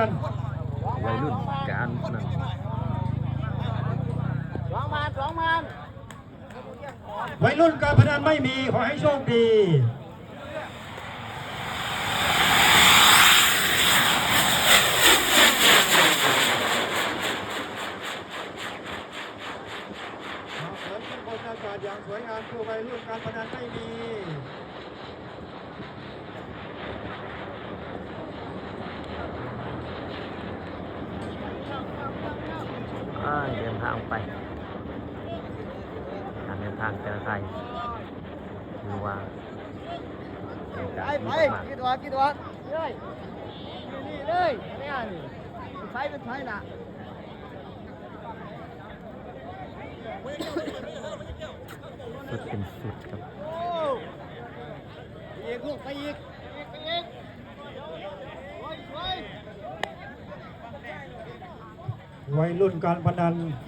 ໄວລຸ້ນການພະນັນ ສອງພັນ ສອງພັນ ໄວລຸ້ນການພະນັນໄມ່ມີ ຂໍໃຫ້ໂຊກດີ. บรรยากาศอย่างสวยงาม คือวัยรุ่นการพนันไม่มี ເດີນທາງໄປ ການເດີນທາງແຕ່ລະໄທ ຖືວ່າເປັນການດີມາກໆ ກິດອອກ ກິດອອກ ເລີຍ ນີ້ເລີຍ ແນວນີ້ ໄປເປັນໄປລະ ສຸດເປັນສຸດຄັບ ໄປອີກລູກ ໄປອີກ ໄປອີກ ໄປອີກ วัยรุ่นการพนัน